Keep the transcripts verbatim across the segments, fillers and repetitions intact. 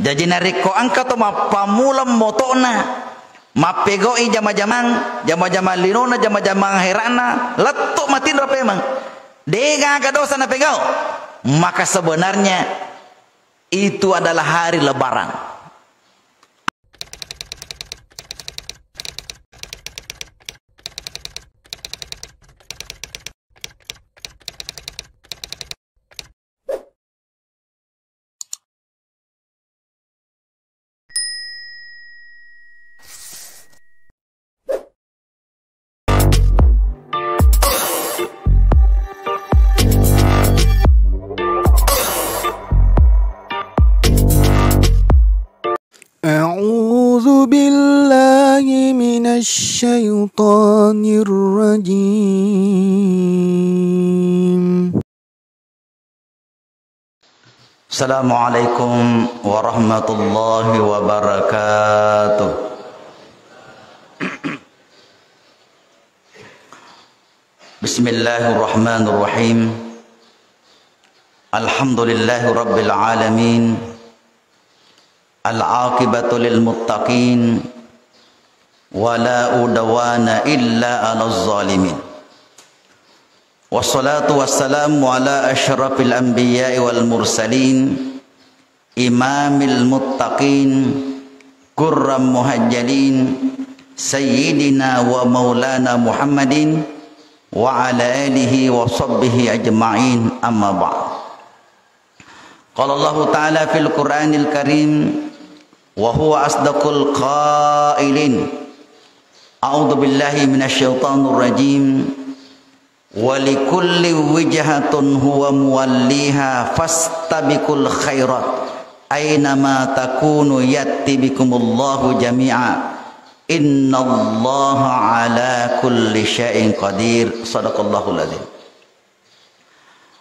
Jaji narekko engka to mappammula moto'na, mappegau'i jama-jamang, jama-jamang linona, jama-jamang ahera'na, lettu matinro pemeng. Degaga dosa napegau. Maka sebenarnya itu adalah hari lebaran. أعوذ بالله من الشيطان الرجيم. Assalamualaikum warahmatullahi wabarakatuh. Bismillahirrahmanirrahim. Alhamdulillahi rabbil alamin. Al-aqibatu lil muttaqin. Wa la udwana illa 'alaz zalimin. Wassalatu wassalamu ala asyrafil anbiya'i wal mursalin, imamil muttaqin, qurram muhajjalin, sayyidina wa maulana Muhammadin, wa ala alihi wa sahbihi ajma'in, amma ba'd. Qala Allahu ta'ala fil Qur'anil Karim, wa huwa asdaqul qailin. A'udzu billahi minasy syaithanir rajim. Wa likulli wijhatun huwa muwalliha fastabiqul khairat. Aina ma takunu ya'ti bikumullahu jami'a. Innallaha ala kulli syai'in qadir. Sadaqallahul azim.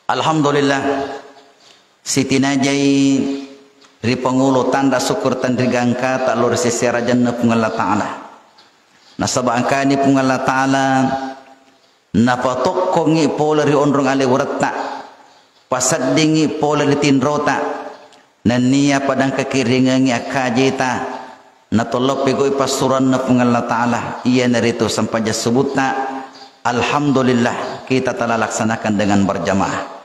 Alhamdulillah, sitinajai ri pangolo tanra syukur tanrigangkata lao ri sese arajanna Puang Allah Ta'ala. Nasaba engkani Puang Allah Ta'ala napatokkongi pole ri onrong aleweretta, paseddingi pole ri tinrota, nennia padangkaki riengengi akkajeta, natollo pegau'i passuroanna Puang Allah Ta'ala, iyanaritu sempajang subutta. Alhamdulillah, kita telah laksanakan dengan berjamaah.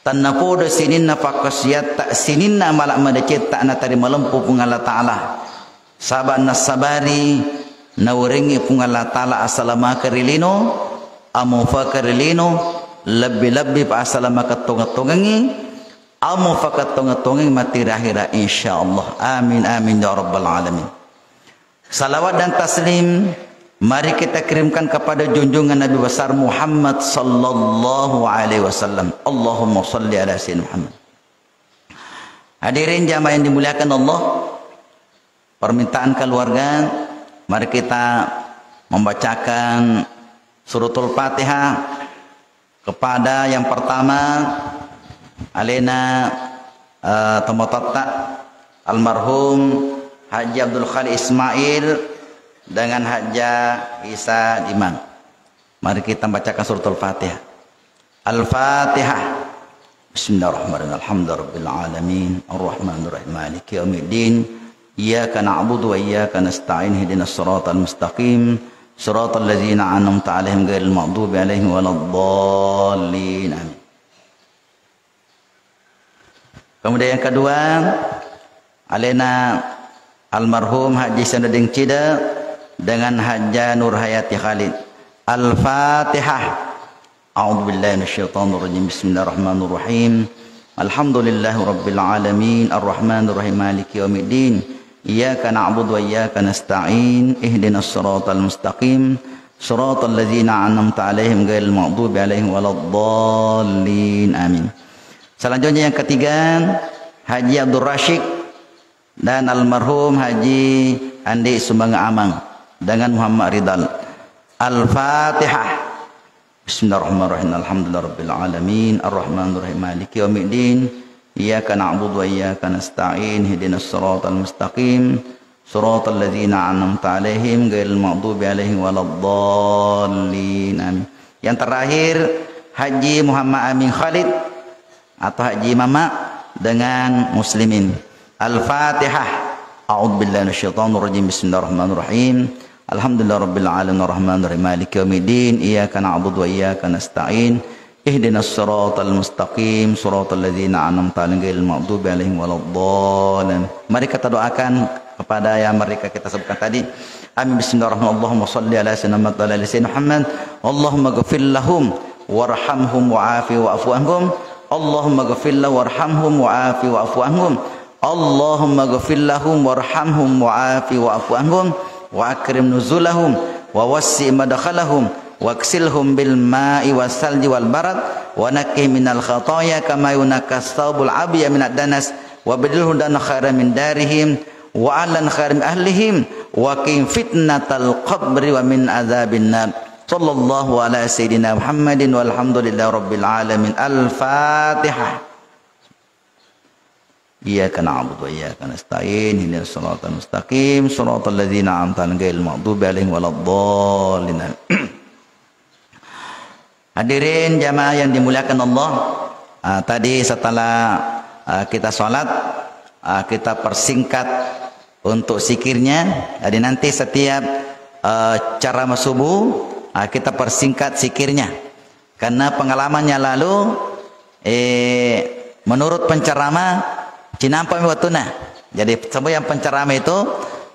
Tennapodo sininna pakkasiatta, sininna amala madecetta natarima lempu Puang Allah Ta'ala. Saba nassabari naurengi Puang Allah Ta'ala asalamakeng ri lino, amufakeng ri lino, lebbi-lebbi pa asalamakeng tongeng-tongengi, amufakeng tongeng-tongengi matti ri ahera, insyaallah. Amin, amin, ya rabbal alamin. Salawat dan taslim mari kita kirimkan kepada junjungan Nabi besar Muhammad sallallahu alaihi wasallam. Allahumma salli ala sayyidina Muhammad. Hadirin jamaah yang dimuliakan Allah, permintaan keluarga, mari kita membacakan Suratul Fatihah kepada yang pertama, alena, eh, tomatoatta almarhum Haji Abdul Khalid Ismail dengan Hajjah Isa Dimang. Mari kita bacakan Suratul Fatihah. Al-Fatihah. Bismillahirrahmanirrahim. Alhamdulillahirabbil alamin. Arrahmanirrahim. Maliki yaumiddin. Iyyaka na'budu wa iyyaka nasta'in. Ihdinas siratal mustaqim. Siratal ladzina an'amta 'alaihim ghairil maghdubi 'alaihim waladdallin. Amin. Kemudian yang kedua, alena almarhum Haji Sanading Cida dengan Hajjah Nur Hayati Khalid. Al-Fatihah. A'udzu billahi minasyaitonir rajim. Bismillahirrahmanirrahim. Alhamdulillahi rabbil alamin. Arrahmanirrahim. Maliki yaumiddin. Iyyaka na'budu wa iyyaka nasta'in. Ihdinas siratal mustaqim. Siratal ladzina an'amta 'alaihim ghairil maghdubi 'alaihim waladdallin. Amin. Selanjutnya yang ketiga, Haji Abdul Rasyid dan almarhum Haji Andi Sumanga Amang dengan Muhammad Ridal. Al-Fatihah. Bismillahirrahmanirrahim. Alhamdulillahirabbil alamin. Arrahmanirrahim. Maliki yaumiddin. Iyyaka na'budu wa iyyaka nasta'in. Ihdinas siratal mustaqim. Siratal ladzina an'amta 'alaihim ghairil maghdubi 'alaihim waladdallin. Amin. Yang terakhir, Haji Muhammad Amin Khalid atau Haji Mama dengan muslimin. Al-Fatihah. A'udzu billahi minasyaitonir rajim. Bismillahirrahmanirrahim. Alhamdulillahirabbil alamin, arrahmanirrahim, maliki yaumiddin. Iyyaka na'budu wa iyyaka nasta'in. Ihdinas siratal mustaqim, siratal ladzina an'amta 'alaihim ghairil maghdubi 'alaihim waladdallin. Mari kita doakan kepada yang mereka kita sebutkan tadi. Amin. Bismillahirrahmanirrahim. Allahumma shalli ala sayyidina Muhammad wa ala ali sayyidina Muhammad. Allahumma ghfir lahum warhamhum wa'afi wa'fu anhum. Allahumma ghfir lahum warhamhum wa'afi wa'fu anhum. Allahumma ghfir lahum warhamhum wa'afi wa'fu anhum wa akrim nuzulahum wa wassi' madkhalahum waksilhum bil ma'i was salji wal barad wa naqqihim minal khataya kama yunaqqa tsaubul abyadu minad danas wa badilhum daran khairan min darihim wa ahlan khairan min ahlihim wa qihim fitnatal qabri wa min adzabin nar. Sallallahu ala sayyidina Muhammadin walhamdulillahi rabbil alamin. Al-Fatihah. Iyyaka na'budu wa iyyaka nasta'in. Ihdinas siratal mustaqim, siratal ladzina an'amta 'alaihim ghairil maghdubi 'alaihim waladdallin. Hadirin jamaah yang dimuliakan Allah, ah, tadi setelah, ah, kita salat, ah, kita persingkat untuk zikirnya. Jadi nanti setiap, eh, ceramah subuh, ah, kita persingkat zikirnya. Karena pengalamannya lalu, eh, menurut penceramah, cinampami wattuna. Jadi, semua yang penceramah itu,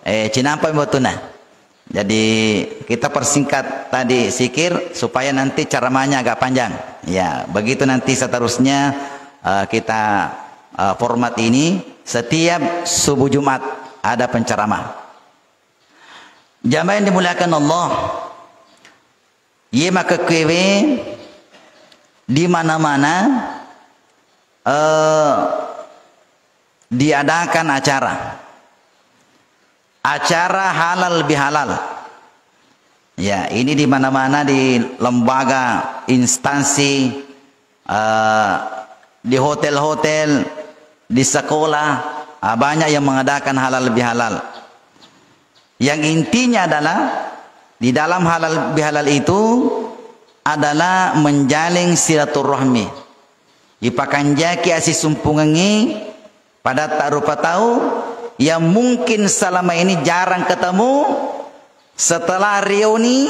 eh, cinampami wattuna. Jadi, kita persingkat tadi zikir supaya nanti ceramahnya agak panjang. Ya, begitu nanti seterusnya, eh, kita, eh, format ini. Setiap subuh Jumat ada penceramah. Jamaah yang dimuliakan Allah, Iye makkekkuewe di mana-mana, eh, diadakan acara. Acara halal bihalal. Ya, ini di mana-mana, di lembaga, instansi, eh, di hotel-hotel, di sekolah, ah, banyak yang mengadakan halal bihalal. Yang intinya adalah, di dalam halal bihalal itu adalah menjalin silaturahmi. Ipakanjaki asisumpungengngi pada ta'rupa tau yang mungkin selama ini jarang ketemu, setelah reuni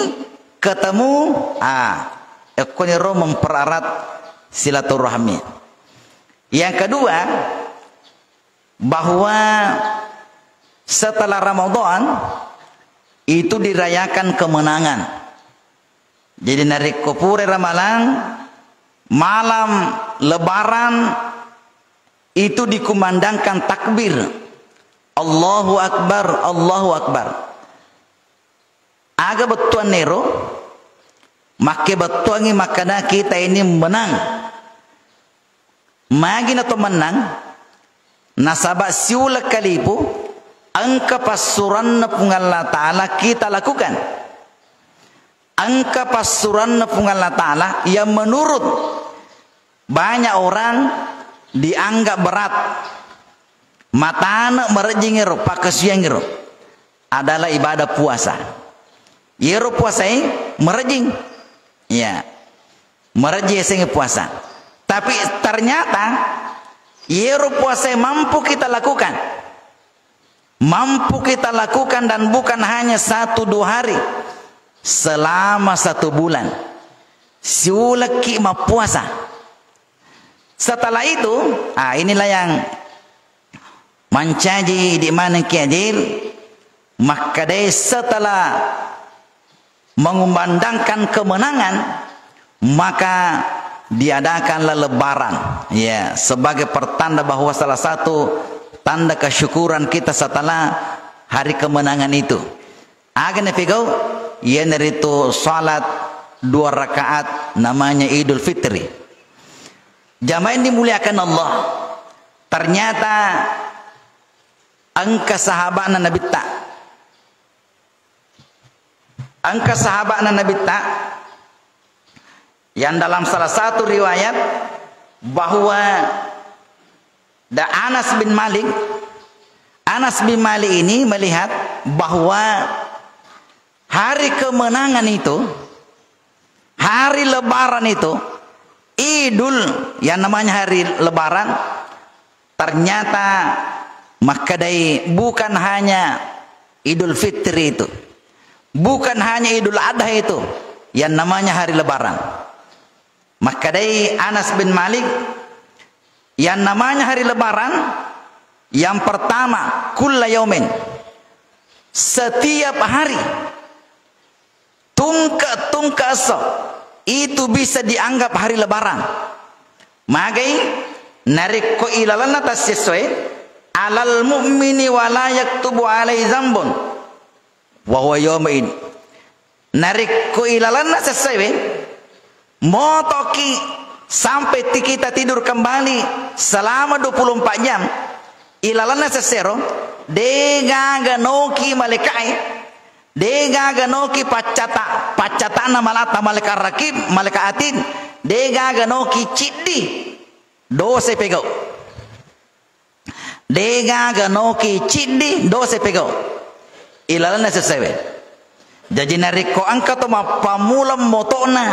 ketemu, ah, ekkoniro mempererat silaturahmi. Yang kedua, bahwa setelah Ramadan itu dirayakan kemenangan. Jadi, narekko pura Ramalang, malam Lebaran itu dikumandangkan takbir. Allahu Akbar, Allahu Akbar. Aga bettuannero? Makkebettuangngi makkeda kita ini menang. Magi na to mennang? Nasaba siuleng kalipu engka passuranna Puang Allah Ta'ala kita lakukan. Engka passuranna Puang Allah Ta'ala yang menurut banyak orang dianggap berat. Matane marejjingngero, pakkasuwiyangngi ro adalah ibadah puasa. Yero puasae marejjing. Iya. Marejjing yasengnge puasa. Tapi ternyata yero puasae mampu kita lakukan. Mampu kita lakukan dan bukan hanya satu dua hari. Selama satu bulan. Siulekki mappuasa. Setelah itu, ah, inilah yang mancaji di maneng Ki Ajil, makkedai setelah mengumandangkan kemenangan, maka diadakanlah lebaran. Ya, sebagai pertanda bahwa salah satu tanda kesyukuran kita setelah hari kemenangan itu. Aga napigau? Iyanaritu salat dua rakaat, namanya Idul Fitri. Jamaah yang dimuliakan Allah, ternyata engka sahabana Nabitta. Engka sahabana Nabitta yang dalam salah satu riwayat bahwa da Anas bin Malik, Anas bin Malik ini melihat bahwa hari kemenangan itu, hari Lebaran itu, Idul, yang namanya hari Lebaran, ternyata Makkedai, bukan hanya Idul Fitri itu, bukan hanya Idul Adha itu yang namanya hari Lebaran. Makkedai Anas bin Malik, yang namanya hari Lebaran, yang pertama, kulla yaumin, setiap hari, tungke-tungke esso, itu bisa dianggap hari Lebaran. Magai, narekko ilalenna tassessoe, alal mu'mini wala yaktubu alai zambun, wa huwa yaumain. Narekko ilalenna sessoewe, motoki sampai ti-, kita tidur kembali selama dua puluh empat jam, ilalenna sessero, degaga noki malaikae, degaga noki paccata-, paccatana malata, malaikat rakib, malaikat atid, degaga noki ciddi dosa pegau. Degaga noki ciddi dosa pegau ilalenna sessoewe. Jaji narekko engka to mappammula moto'na,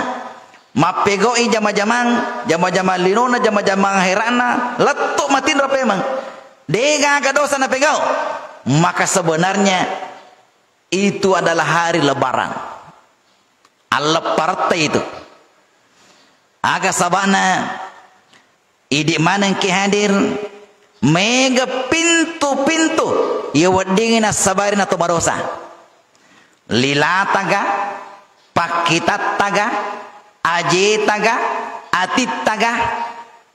mappegau'i jama-jamang, jama-jamang linona, jama-jamang ahera'na, lettu matinro pemeng, degaga dosa napegau, maka sebenarnya itu adalah hari Lebaran. Allepparetta itu. Aga sabana, idi manengki hadir, mega pintu-pintu iya weddingngi nassabari nato madosa. Lilataga, pakkitattaga, ajetaga, atittaga,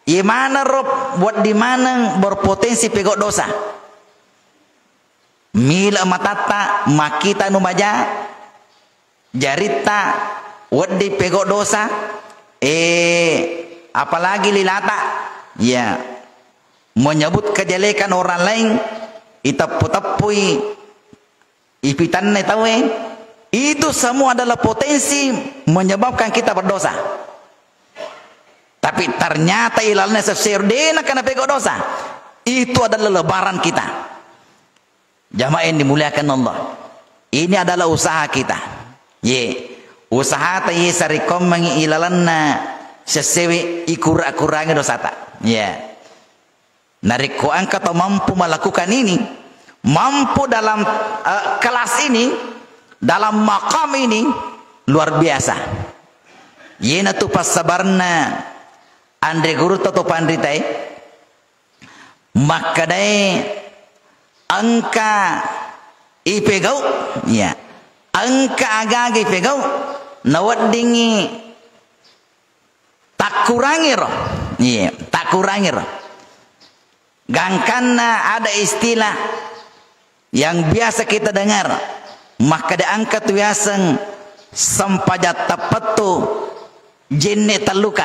iya maneng ro wedding maneng berpotensi pegau dosa. Mila matatta makkita nu maja, jaritta wedding pegau dosa, eh, apalagi lilata, ya, menyebut kejelekan orang lain, iteppu-teppui, ipitanna tauwe, itu semua adalah potensi menyebabkan kita berdosa. Tapi ternyata ilalenna sessoero de nakana pegau dosa. Itu adalah lebaran kita. Jamaah yang dimuliakan Allah, ini adalah usaha kita. Ye, usahata ye sarekkoammengngi ilalenna sessoewe, ikura-kurangi dosata. Ya. Narekko engka tau mampu melakukan ini, mampu dalam, eh, kelas ini, dalam maqam ini, luar biasa. Iyanatu passabarenna anre gurutta to panritae, makkedae engka ipegau, ya, engka aga-aga ipegau, naweddingngi takkurangiro. Iya, takkurangiro. Gangkanna ada istilah yang biasa kita dengar, makkeda engka tu yaseng sempajang teppettu jenne telluka.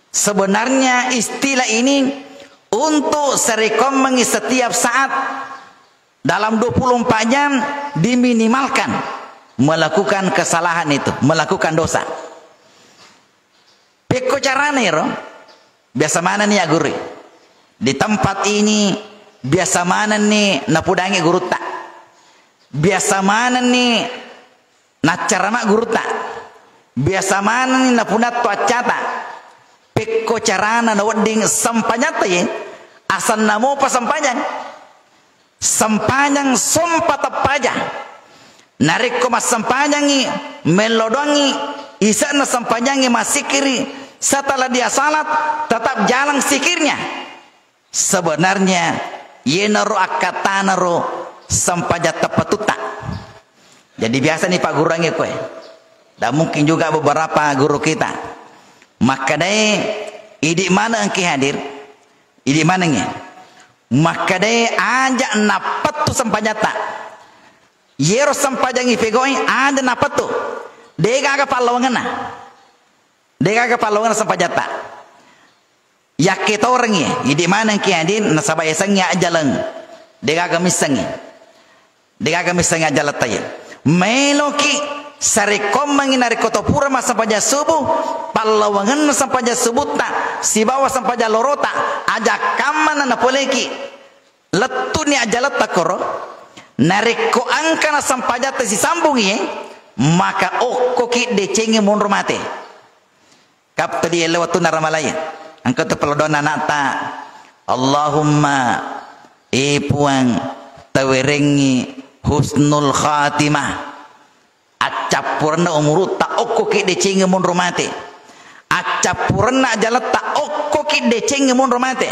Sebenarnya istilah ini untuk sarekkoammengngi setiap saat dalam dua puluh empat jam diminimalkan melakukan kesalahan itu, melakukan dosa. Pekko carana ero, biasa manenni aggurui. Di tempat ini biasa manenni napudangi gurutta. Biasa manenni naccarama gurutta. Biasa manenni napunattu accata. Pekko carana nawedding sempajatta ye, asanna mopa sempajang. Sempajang sompa teppaja. Narekko massempajangngi, mello doangngi, ise'na sempajangngi massikiri, setelah dia salat, tetap jalan sikirnya. Sebenarnya, yenaro akkatanaro sempajang teppetutta. Jadi biasa ni pagguruangngi koe. Dan mungkin juga beberapa guru kita. Makkedai, idi maneng engki hadir, idi manengngi. Makkedae aja nappettu sempajatta. Yero sempajang ipegau'i aja nappettu. Degaga pallawangenna. Degaga pallawangenna sempajatta. Yakke torengngi, idi manengki adin nasaba yasengngi ajjaleng. Degaga missengngi. Degaga missengngi ajjalettae. Maeloki sarekkoammengngi narekko to pura massempajang subuh, pallawangenna sempajang subutta sibawa sempajang lorota, aja kammana napoleki. Lettuni ajjaletta koro, narekko engkana sempajatta sisambungi, maka okkoki decengi monro mate. Kaptoli ele wettunna Ramalai. Engka tu pellodoanna anakta. Allahumma E Puang, tawerengngi husnul khatimah. Accappurenna umurutta okkoki decengnge monro mate. Accappurenna ajaletta okkoki decengnge monro mate.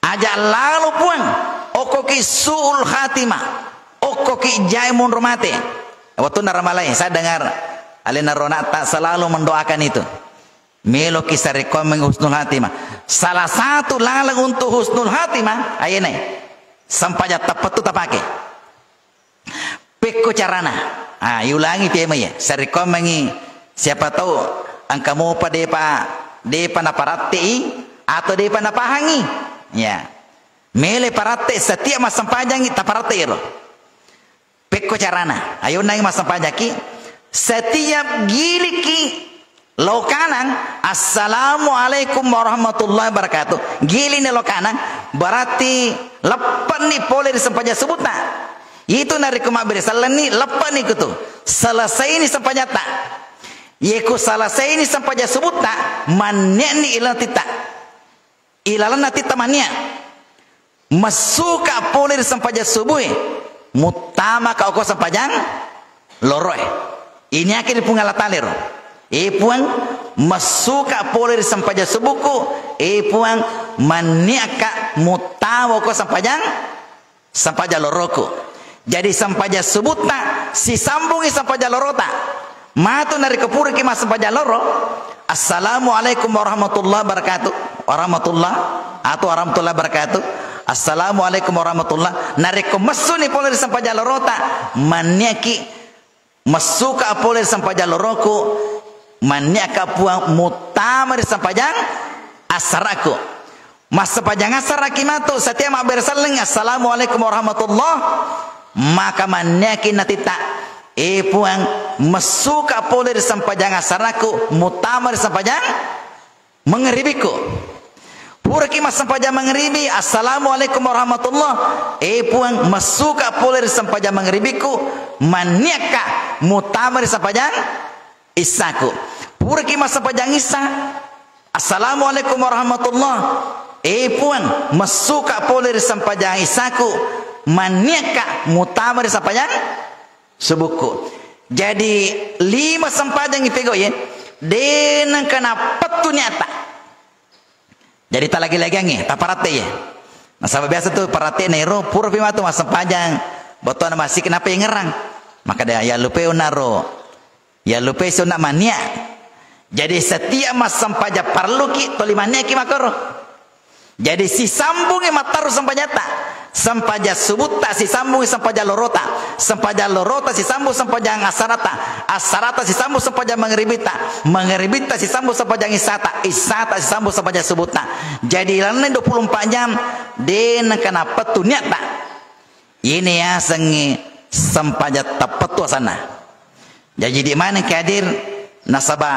Aja lalo Puang, okkoki su'ul khatimah, okkoki jae monro mate. Wettunna Ramalai, saya dengar alena rona'ta selalu mendoakan itu. Meloki sarekkoammengngi husnul khatimah. Salah satu laleng untuk husnul khatimah, ayene, sempajang teppettu tapake. Pekko carana? Ah, iulangi tema iya. Sarekkoammengngi, siapa tahu engka mopa depa, depa naparatte'i atau depa napahangi. Ya. Mele paratte setiap massempajangngi taparatte ero. Pekko carana? Ayonnangngi massempajangki, setiap giliki lo kanang, "Assalamualaikum warahmatullahi wabarakatuh." Gilinni lo kanang, berarti leppe'ni pole ri sempajang subutta. Itu narekko mabbere sellenni, leppe'ni kutu. Selesaini sempajatta. Yeku selesaini sempajang subutta, mannia'ni ilaleng atitta. Ilalenna atitta mannia'. Messuka pole ri sempajang subue, muttamaka okko sempajang loroe. Iniake ri Puang Allah Taala ero. E Puang, messuka pole ri sempajang subuku, e Puang, manniaka muttama okko sempajang, sempajang loroku. Jadi sempajang subutta sisambungi sempajang lorota. Matu narekko puraki massempajang loro, "Assalamualaikum warahmatullahi wabarakatuh." Warahmatullah atau warahmatullahi wabarakatuh. "Assalamualaikum warahmatullah." Narekko messuni pole ri sempajang lorota, manniaki messuka pole ri sempajang loroku, manniaka Puang muttama ri sempajang assaraku. Massempajang assaraki matu, setiap mabbere selleng, "Assalamualaikum warahmatullah." Maka manniaki natitta, "E Puang, messuka pole ri sempajang assaraku, muttama ri sempajang mangeribiku." Puraki massempajang mangeribi, "Assalamualaikum warahmatullah." "E Puang, messuka pole ri sempajang mangeribiku, manniaka muttama ri sempajang issaku." Puraki massempajang issa, "Assalamualaikum warahmatullah." "E Puang, messuka pole ri sempajang issaku, manniaka muttama ri sempajang subukku." Jadi lima sempajang ipego ye, de nengka napettu niatta. Jadi talagi-lagiangngi, taparatte ye. Nasaba biasa tu paratte na ero pura pi matu massempajang, bettuanna masiki napa yengerang. Maka de yallupe unaro. Yallupe sunna mannia. Jadi setiap massempajang parelluki, toli manniaki makoro. Jadi sisambungi matteru sempajatta. Sempajang subutta sisambungi sempajang lorota. Sempajang lorota sisambung sempajang assarata. Assarata sisambung sempajang mangeribitta. Mangeribitta sisambung sempajang issata. Issata sisambung sempajang subutta. Jadi lalenna dua puluh empat jam, de nengka napettu niatta. Iyene yasengnge sempajang teppettu asanna. Jaji, idi maneng ki hadir, nasaba,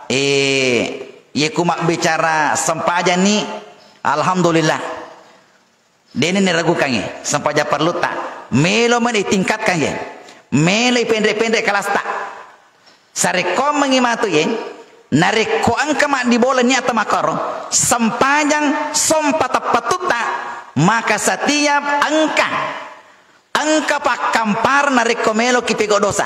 eh, iye ku mabbicara sempajanni, alhamdulillah. Deni niragukangngi, sempajang parlutta. Melo meni itingkatkangngi. Melo ipenre-penre kalasta. Sarekkoammengngi matu ye, narekko engka maddibola niatta makkoro, sempajang sompa teppettutta, maka setiap engka, engka pakkampareng narekko meloki pegau dosa.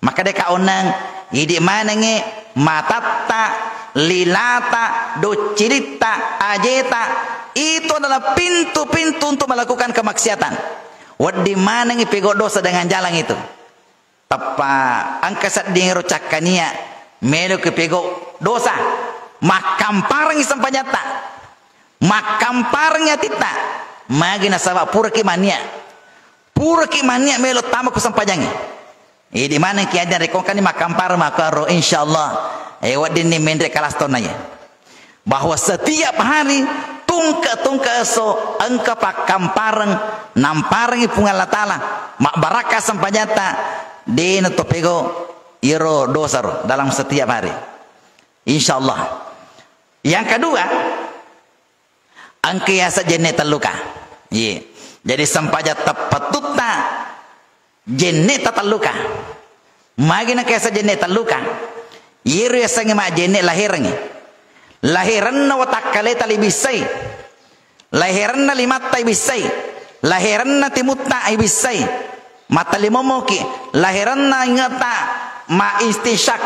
Maka deka onnang, idi manengnge matatta, lilata, doccilitta, ajeta, itu adalah pintu-pintu untuk melakukan kemaksiatan. Wedding manengngi pegau dosa dengan jalan itu. Tappa engka sedding ero cakkania, meloki pegau dosa, makkamparengngi sempajatta, makkamparengngi atitta, magi nasaba puraki mania, puraki mania melo tama ku sempajangnge. Idi maneng ki ajang rekko engkani makkampareng makkoro, insyaallah, eh, weddinni menre kalas tonna ye. Bahwa setiap hari, tungke-tungke esso, engka pakkampareng, namparengngi Puang Allah Ta'ala, mabbarakka sempajatta, dena to pegau iyaro dosa ro dalam setiap hari. Insyaallah. Yang kedua, engka yaseng jenne telluka. Iye. Jadi sempajang teppettutta, jenne tatelluka. Magi nengka yaseng jenne telluka? Iyero yasengnge majjenne laherengnge. Laherenna watakkaleta libissai. Laherenna limatta ibissai, laherenna timutta ibissai, mattalimommoki, laherenna ingetta ma istinsyaq,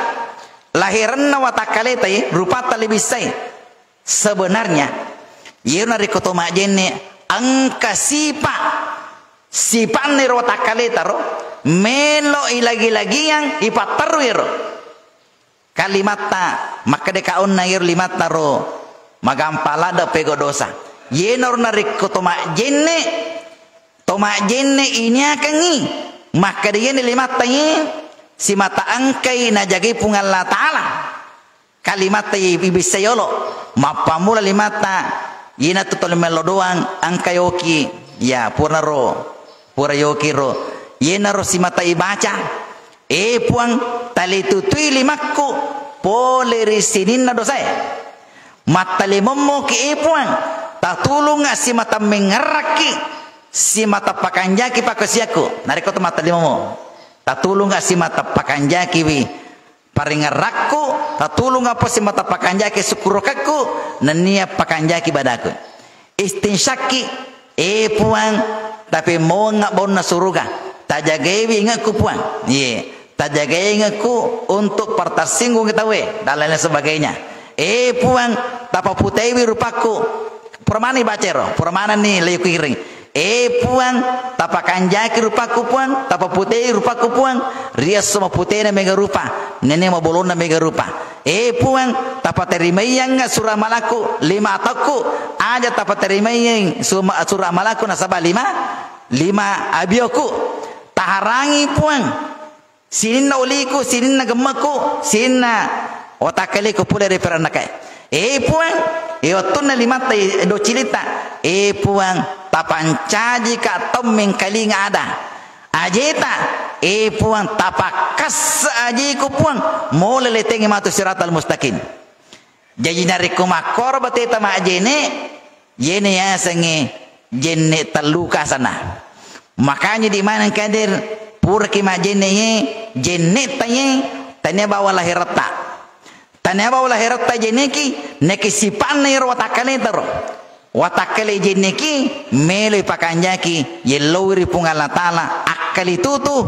laherenna watakkaleta rupatta libissai. Sebenarnya, yero narekko to majjenne engka sipa, sipanna ero watakkaleta ro, melo ilagi-lagiang ipatterru ero. Kalimatta, makkeda ka onna iyaro limatta ro, magampa ladde pego dosa. Yenaro narekko to majjenne, to majjenne iniakengngi, makkeda yene limatta ye, simata engkai najagai Puang Allah Ta'ala. Kalimatta ye ibissa yolo, mappammula limatta, yenatu tole mello doang, engka yoki, ya, pura ro, pura yoki ro. Yenaro simata ibaca, E Puang, talitutui limakku pole ri sininna dosae. Mattalimommoki, e Puang, tatulunga simata mengngerrakki, simata pakanjaki pakasiakku. Narekko to mattalimommo, tatulunga simata pakanjakiwi paringerrakku, tatulunga po simata pakanjaki sukkurokakku, nennia pakanjaki badaku. Istinsyakki, e Puang, tapemmoengnga bonna suruga, tajagaiwi ingekku Puang. Iye, tajagaiwi ingekku untuk pertersinggung tauwe dan lain sebagainya. E Puang, tapaputeiwi rupakku. Pura maneng baca ero, pura manenni leukiring. E Puang, tapakanjaki rupakku Puang, tapaputei rupakku Puang, riesso maputena mega rupa, nene mabolonna mega rupa. E Puang, tapaterimaiangnga sura malaku lima atakku, aja tapaterimaiang suma-, sura malaku nasaba lima, lima abioku. Taharangi Puang, sininna oliku, sininna gemmeku, sininna watakkaleku pole ri perennakae. E Puang, e wettunna limatta, e docilitta, e Puang, tapancajika tau mengkalinga ada. Ajeta, e Puang, tapakkassa ajiku Puang, mole letengi matu siratal mustaqim. Jaji narekko makkoro bateta majjene, yene yasengnge jenne telluka sana. Makanya di maneng kader, puraki majjene ye, jenne ta ye, tania bawa laheratta. Tania bawa laheratta jenneki, neki sipanna ero watakkaleta ro. Watakkale jenneki, melo ipakanjaki, yellowi ri Puang Allah Ta'ala, akkalitutu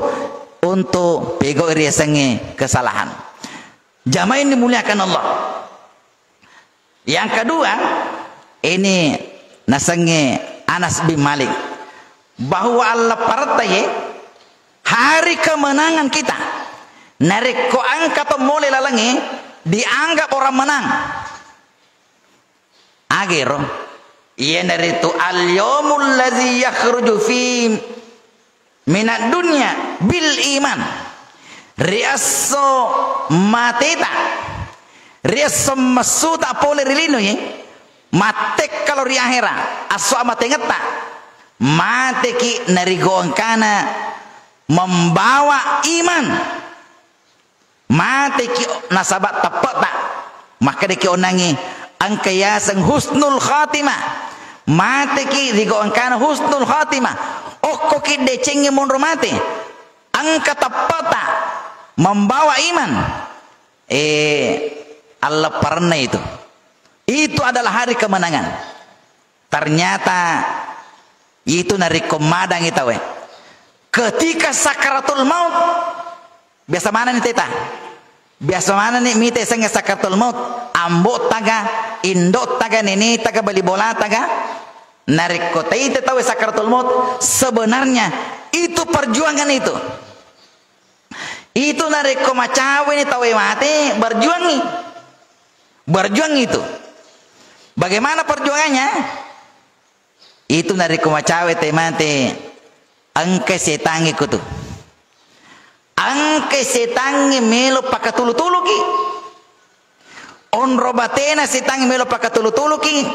untuk pegau ri yasengnge kesalahan. Jamaah yang dimuliakan Allah. Yang kedua, ini nasengnge Anas bin Malik, bahwa allepparetta ye hari kemenangan kita. Narekko engka to mole lalengnge, dianggap orang menang. Agero, iyanaritu al-yaumul ladzi yakhruju fi minad dunya bil iman. Ri esso mateta, ri esso messuta pole ri linoe, mattekkalo ri ahera, esso amatengetta, mateki narigo engkana membawa iman. Mateki nasaba teppe'ta. Makkedaki onangngi, engka yaseng husnul khatimah. Mateki rigo engkana husnul khatimah. Okkoki decengngi monro mate. Engka teppe'ta membawa iman. Eh, allepparenna itu. Itu adalah hari kemenangan. Ternyata itu narekko madangi tauwe. Ketika sakaratul maut, biasa manenni teta. Biasa manenni mita yasengnge sakaratul maut. Ambo'taga, indo'taga, nenetaga, bali bolataga. Narekko taita tauwe sakaratul maut, sebenarnya itu perjuangan itu. Itu narekko macaweni tauwe mate, berjuangi. Berjuang itu. Bagaimana perjuangannya? Itu narekko macawe te mate, engka setangnge kutu. Engka setangnge melo pakatulu-tuluki. Onro batena setangnge melo pakatulu-tuluki.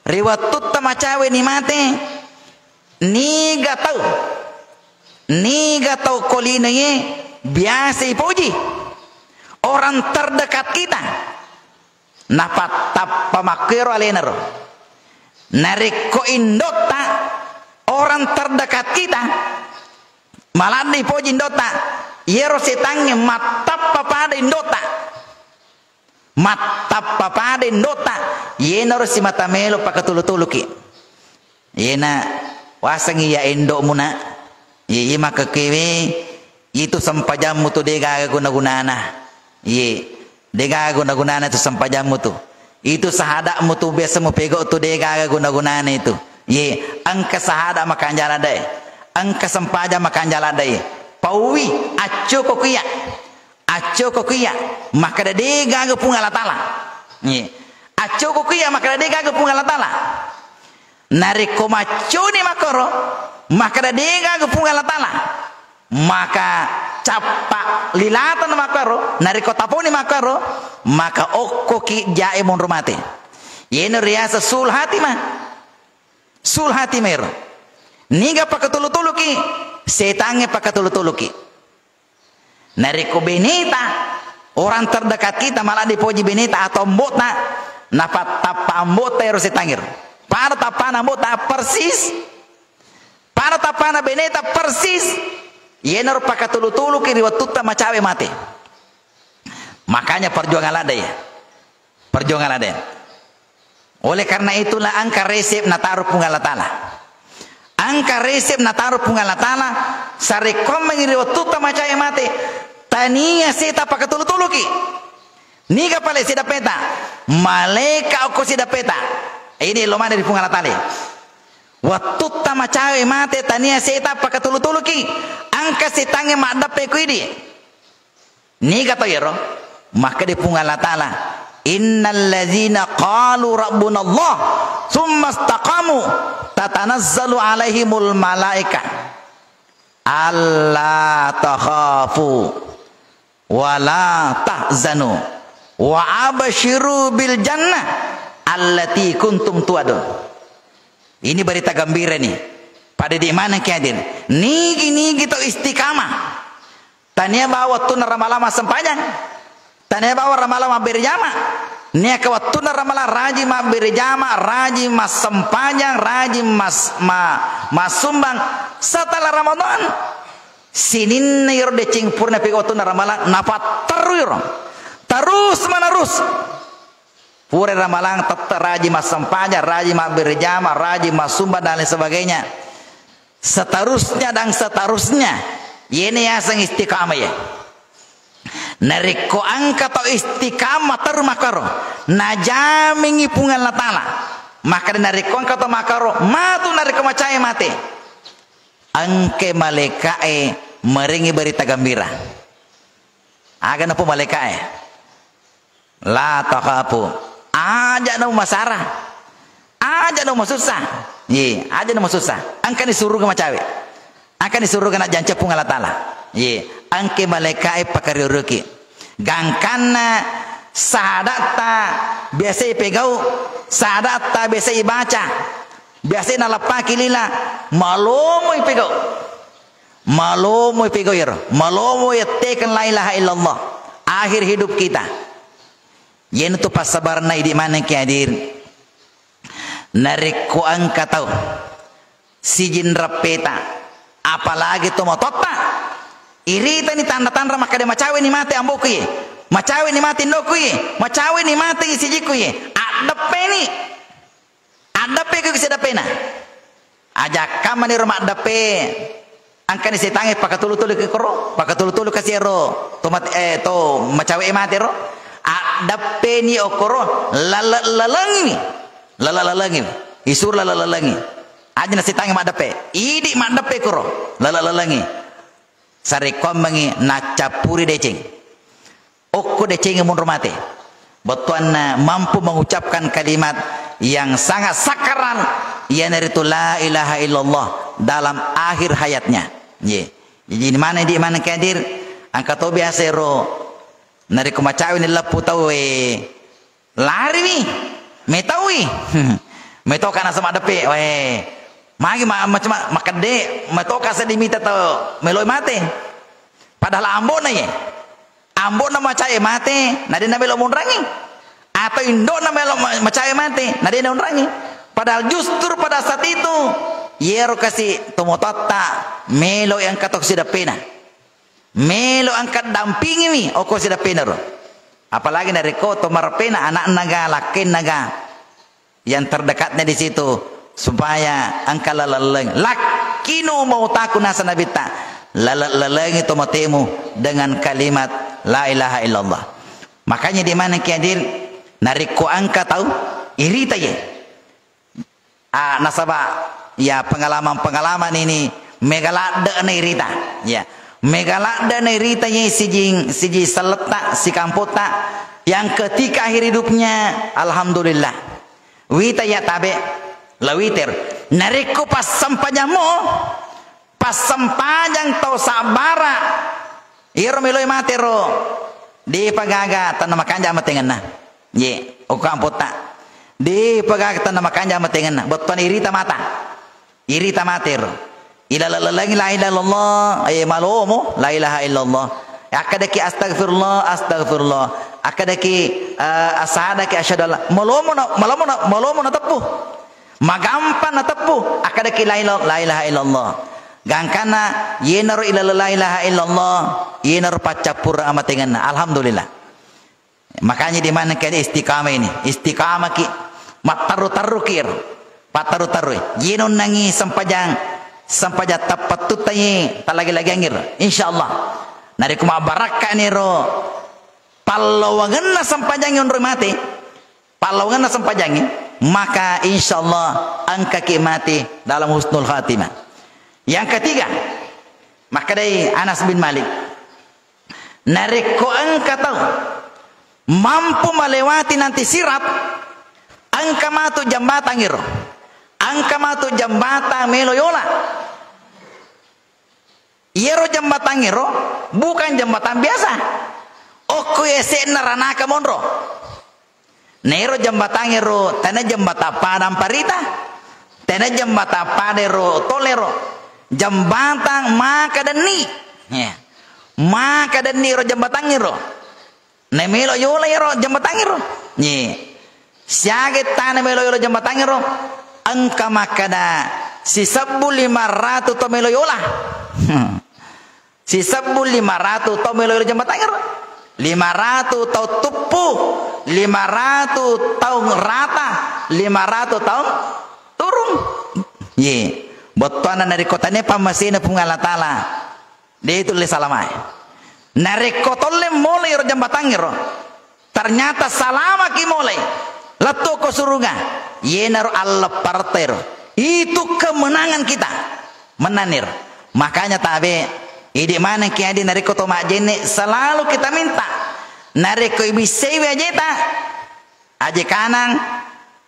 Ri wettutta macaweni mate, niga tau, niga tau ko linoe biasa ipoji. Orang terdekat kita. Napattappa makkuero alena ro. Narekko indotta, orang terdekat kita, maladde poji indotta, yero setangnge mattappa pada indotta. Mattappa pada indotta, yenaro simata melo pakatulu-tuluki. Iyena wasengngi iya endo'mu, Nak. Iye, iye makkekewe, itu sempajammu tu degaga guna-gunana. Iye, degaga guna-gunana itu sempajammu tu. Itu sahada'mu tu biasa mupegau tu degaga guna-gunana itu. Iye, engka sahada makanjala dai. Engka sempajang makanjala dai. Pauwi, accoko kuya. Accoko kuya, makkeda degaga Puang Allah Taala. Iye. Accoko kuya, makkeda degaga Puang Allah Taala. Narekko macconi makkoro, makkeda degaga Puang Allah Taala, maka cappa lilateng makkoro, narekko taponi makkoro, maka okkoki jae monro mate. Yeno riaseng sul hatimah. Sul hatimah ero. Niga pakatulu-tuluki, setangnge pakatulu-tuluki. Narekko beneta, orang terdekat kita malah dipoji beneta atau ambo'ta, napattappa ambo'ta ero setang ero. Pada tappana ambo'ta persis, pada tappana beneta persis, yenaro pakatulu-tuluki ri wettutta macawe mate. Makanya perjuangan ladde ya. Perjuangan ladde. Oleh karena itulah engka resep nataro Puang Allah Taala. Engka resep nataro Puang Allah Taala, sarekkoammengngi ri wettutta macawe mate, tania seta pakatulu-tuluki. Niga pale sidappeta? Malaeka okko sidappeta. Ini lo maneng ri Puang Allah Taala. Wettutta macawe mate tania seta pakatulu-tuluki. Engka setangnge maddeppe ku idi. Niga to iyaro? Makkeda Puang Allah Taala, "Innal ladzina qalu rabbunallah, tsumma istaqamu, tatanazzalu alaihimul malaika, alla takhafu, wa la tahzanu, wa absyiru bil jannah, allati kuntum tu'adun." Ini berita gembira nih. Pada di mana ki hadir? Nigi-nigi to istiqamah. Tania bawang wettunna ramalang massempajang. Tania bawang ramalang mabbere jama. Niaka wettunna ramalang rajin mabbere jama, rajin massempajang, rajin mas-, ma-, massumbang setelah Ramadan. Sininna iro deceng purana pega wettunna ramalang, napatterru iro. Terus menerus. Pura ramalang tette rajin massempajang, rajin mabbere jama, rajin massumbang dan lain sebagainya. Seterusnya dan seterusnya. Yene yaseng istiqamah ya. Narekko engka tau istiqamah terru makkaro, najamingi Puang Allah Taala. Makkeda narekko engka tau makkaro, matu narekko macawe mate. Engke malaeka'e marengi berita gembira. Aga napo malaeka'e? La takhafu. Aja' na masara. Aja' na masussa. Ye, aja' na masussa. Engkani suruga macawe. Engkani suruga najjanca Puang Allah Taala. Ye, engke malaeka'e pakario-rioki. Gangkanna sahadatta biasa ipegau, sahadatta biasa ibaca, biasa naleppaki lila, malomoi pegau. Malomoi pegau iyaro. Malomoi yettekeng la ilaha illallah. Akhir hidup kita. Yenatu passabarenna idi maneng ki hadir. Narekko engka tau sijing rappeta, apalagi to matotta, iritani tanra-tanra makkeda, "Macaweni mate amboku ye, macaweni mate indoku ye, macaweni mate sijiku ye." Addeppeni. Addeppe ko sidappena. Ajakka maniro maddeppe. Engkani setangnge pakatulu-tulu ki koro, pakatulu-tulu kasi ero to mat-, eh, to macawe mate ro. Addeppeni okoro, lale-, lalengiwi. Lale-, lalengiwi. Isur lale-, lalengi. Aja na setangnge maddeppe. Idi maddeppe koro, lale-, lalengi. Sarekkoammengngi naccappuri deceng. Okko decengnge monro mate. Bettuanna mampu mengucapkan kalimat yang sangat sakral, iyanaritu la ilaha illallah dalam akhir hayatnya. Ye. Jadi, di mana, di mana kadir? Engka to biasa ero, narekko macaweni leppu tau, eh, lariwi, metaui. Metoka naseng maddeppe, weh, magi ma-, macam ma-, makedde, metoka seddi mita tau meloi mate. Padahal ambo'na ye. Ambo'na macawe mate, na de' namelo monrangi. Atau indo'na melo ma-, macawe mate, na de' naonrangi. Padahal justru pada saat itu, yero kasi tomototta melo engka to sidappena. Melo engka dampingiwi okko sidappenaro. Apalagi narekko to marappena ana'na ga, lakkenna ga. Yang terdekatnya di situ, Supaya engka laleng-laleng. Lakkinu mautaku, nasa Nabitta, laleng-lalengi to matemu dengan kalimat la ilaha illallah. Makanya di mana ki hadir, narekko engka tau irita ye. Ah, nasaba, ya, pengalaman-pengalaman ini mega ladde'na irita. Ya. Mega ladde'na irita ye sijing, siji selletta, sikampotta. Yang ketika akhir hidupnya, alhamdulillah. Wita ya tabe, la witer. Narekko passempajammo, passempajang tau sabbara, iyaro meloi mate ro, depa gaga tenna makanja amatengenna. Ye, okko ampotta. Depa gaga tenna makanja amatengenna. Bettuanna irita mata. Irita mate ro. Ilala-lalangi la ilaha illallah, eh, malomo la ilaha illallah. Akkadaki astagfirullah, astagfirullah. Akkadaki, eh, asadaki asyhadu alla. Malomo na, malomo na, malomo na teppu. Magampang nateppu, akkadaki la ila-, la ilaha illallah. Gangkanna, yenaro ilala la ilaha illallah, yenaro paccappureng amatengenna. Alhamdulillah. Makanya di mana kali istiqamah ini? Istiqamah ki, matteru-teru ki ero. Patteru-terui. Yenonnangi sempajang, sempajang tappattuttai talagi-lagiangngiro. Insyaallah. Narekko mabbarakka niro pallawangenna sempajang yonroi mate, pallawangenna sempajangnge, maka insyaallah engkaki mati dalam husnul khatimah. Yang ketiga, makkedai Anas bin Malik, narekko engka tau mampu melewati nanti sirat, engka matu jambatang iro, engka matu jambatang melo yola. Iyaro jambatangngero bukan jambatang biasa. Okko yase'na ranaka monro. Na ero jambatangngero tania jambatang padang parita, tania jambatang padero tolero. Jambatang maka denni. Ya. Maka denni ero jambatangngero. Namelo yola iyaro jambatangngero. Ye. Siaga ettana melo yola jambatangngero? Engka makkada sisebbu lima ratu tau melo yola. Sisebbu lima ratu tau melo yola jambatangngero. Lima ratu tau tuppu, lima ratu tau rata, lima ratu tau turung. Ye. Bettuanna narekko tania pammasena Puang Allah Taala, de' tulle salamae. Narekko tolle mole ero jambatangngero, ternyata salamaki mole, lettu ko suruga, yenaro allepparetta ero. Itu kemenangan kita. Mennaniro. Makanya tabe, idi maneng ki adi narekko to majjenne, selalu kita minta. Narekko ibissaiwi ajeta, aje kanang,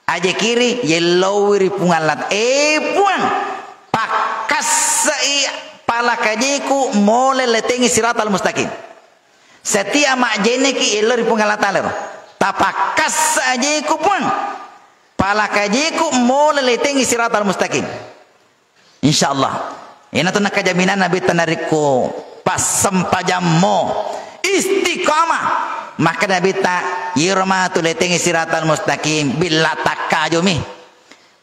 aje kiri, yellowi ri Puang Allah Ta-, eh, Puang, pakkassai palakajeku mole letengi siratal mustaqim. Setia majjenneki yello ri Puang Allah Taala ro. Tapakkassa ajeku, Puang. Palakajeku mole letengi siratal mustaqim. Insyaallah. Iyanatu nakkajaminang Nabitta narekko passempajammo istiqamah. Maka Nabitta, iyaro matu letengi siratal mustaqim, billa takkajumi.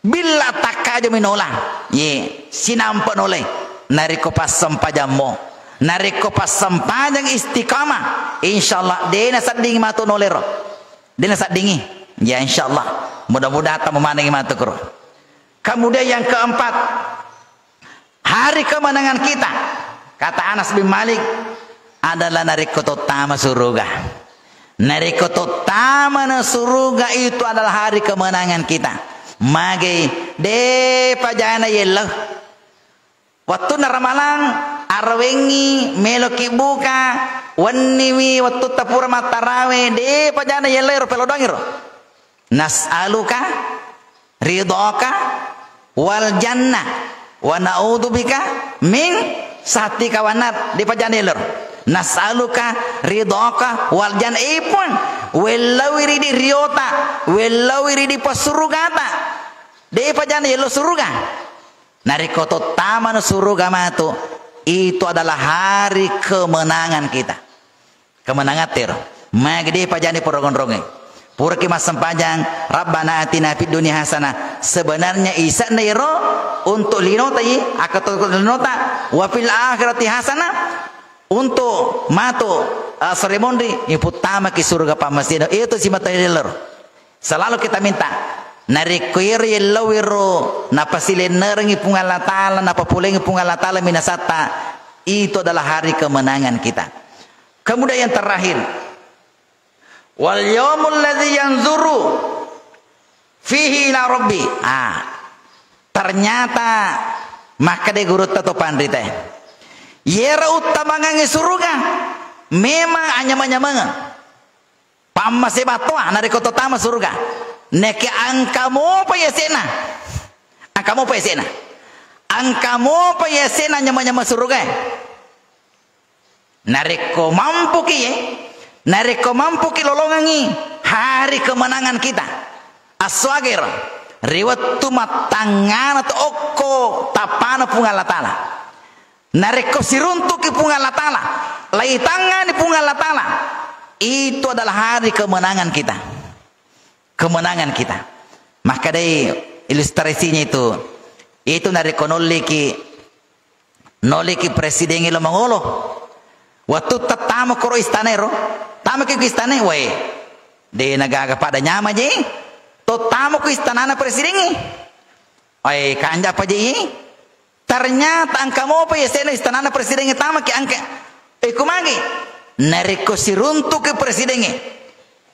Billa takkajumi nola. Ye, sinampe nolai. Narekko passempajammo. Narekko passempajang istiqamah, insyaallah de' naseddingi matu nolero. De' naseddingi. Ya, insyaallah. Mudah-mudahan tamo manengi matu kuro. Kemudian yang keempat, hari kemenangan kita, kata Anas bin Malik, adalah narekko tottama suruga. Narekko tottamana suruga itu adalah hari kemenangan kita. Magai, de' pajana yello. Wettunna Ramalang, arawengngi, meloki buka, wenniwi, wettutta pura mattarawe, de' pajana yello ero pelo doang ero. Nas'aluka ridhaka wal jannah wa na'udzubika min sakhatika wan nar. De' pajana yello. Nas'aluka ridhaka wal jannah. Eh, Puang, wellawi ridi riota, wellawi ridi passurugata. De' pajana yello suruga. Narekko tottamana suruga matu, itu adalah hari kemenangan kita. Kemenangan tero. Magi de' pajana porongonronge. Puraki massempajang, Rabbana atina fid dunya hasanah. Sebenarnya ise'na ero untuk linota i, akkato linota, wa fil akhirati hasanah, untuk matu, eh, sore monri, iputtamaki suruga pammasena. Itu simata lelero. Selalu kita minta. Narekko iyaro yellau ero napasilennerengngi Puang Allah Ta'ala, napapolengngi Puang Allah Ta'ala minasatta, itu adalah hari kemenangan kita. Kemudian yang terakhir, "Wal yaumul ladzi yanzuru fihi ila rabbi." Ah, ternyata makkeda gurutta to panrita, iyaro uttamangengngi suruga memang anyameng-nyamengeng. Pammase battoa narekko to tama suruga. Nekke engka mopa yase'na. Engka mopa yase'na. Engka mopa yase'na nyama-nyama surugae. Narekko mampuki ye, narekko mampuki lolongengngi hari kemenangan kita. Assuagero, ri wettu mattangngana to okko tappana Puang Allah Ta'ala. Narekko siruntuki Puang Allah Ta'ala, laitangngani Puang Allah Ta'ala, itu adalah hari kemenangan kita. Kemenangan kita. Makkedai ilustrasinya itu, itu narekko nolliki, nolliki presiden lo mangolo. Wettu tattama koro istana ero, tamaki ke istana, wae. De nagaga pada nyama je. To tama ku istanana presiden. Wae, kanja apa je? Ternyata engka mopa yase'na istanana presidengnge tamaki engka. Eh, kumagi? Narekko siruntuki presidengnge,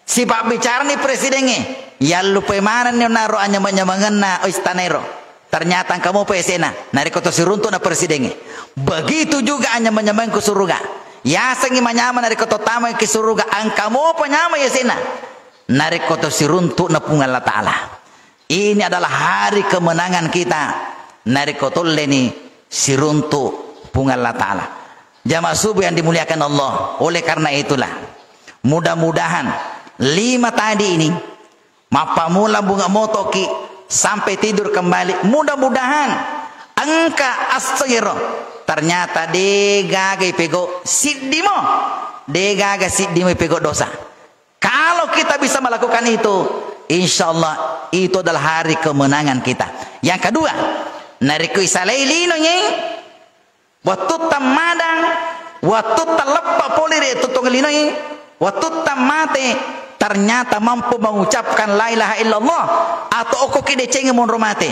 sipabbicarani presidengnge, yallupai manenni onnaro anyameng-nyamengenna istanaero. Ternyata engka mopa yase'na, narekko to siruntu'na presidengnge. Begitu juga anyameng-nyamengku suruga. Yasengngi manyameng narekko to tamaki suruga, engka mopa nyameng yase'na. Narekko to siruntu'na Puang Allah Ta'ala. Ini adalah hari kemenangan kita. Narekko tolleni siruntu Puang Allah Ta'ala. Jamaah subuh yang dimuliakan Allah. Oleh karena itulah, mudah-mudahan lima tadi ini, mappamula bunga motoki sampai tidur kembali. Mudah-mudahan engka esso ero. Ternyata degaga ipego siddimo. Degaga siddimo ipego dosa. Kalau kita bisa melakukan itu, insya Allah itu adalah hari kemenangan kita. Yang kedua, narekko isalai lino nyai, wattutta madang, wattutta leppa pole ri tuttong linoe, wattutta mate, ternyata mampu mengucapkan la ilaha illallah atau okkoki decengi monro mate.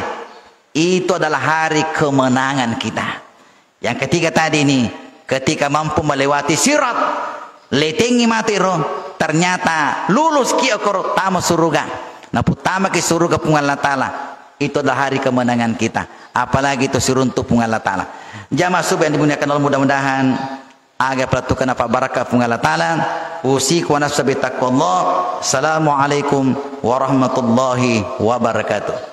Itu adalah hari kemenangan kita. Yang ketiga tadi ini, ketika mampu melewati sirat, letengi mate ro, ternyata lulus ki okoro tama suruga. Naputtamaki suruga Puang Allah Ta'ala, itu adalah hari kemenangan kita. Apalagi itu siruntu Puang Allah Ta'ala. Jamaah subuh yang dimuliakan Allah, mudah-mudahan aga pelattukan apa barakah Puang Allah Ta'ala. Usiku wa nafsa bitaqwallah. Assalamualaikum warahmatullahi wabarakatuh.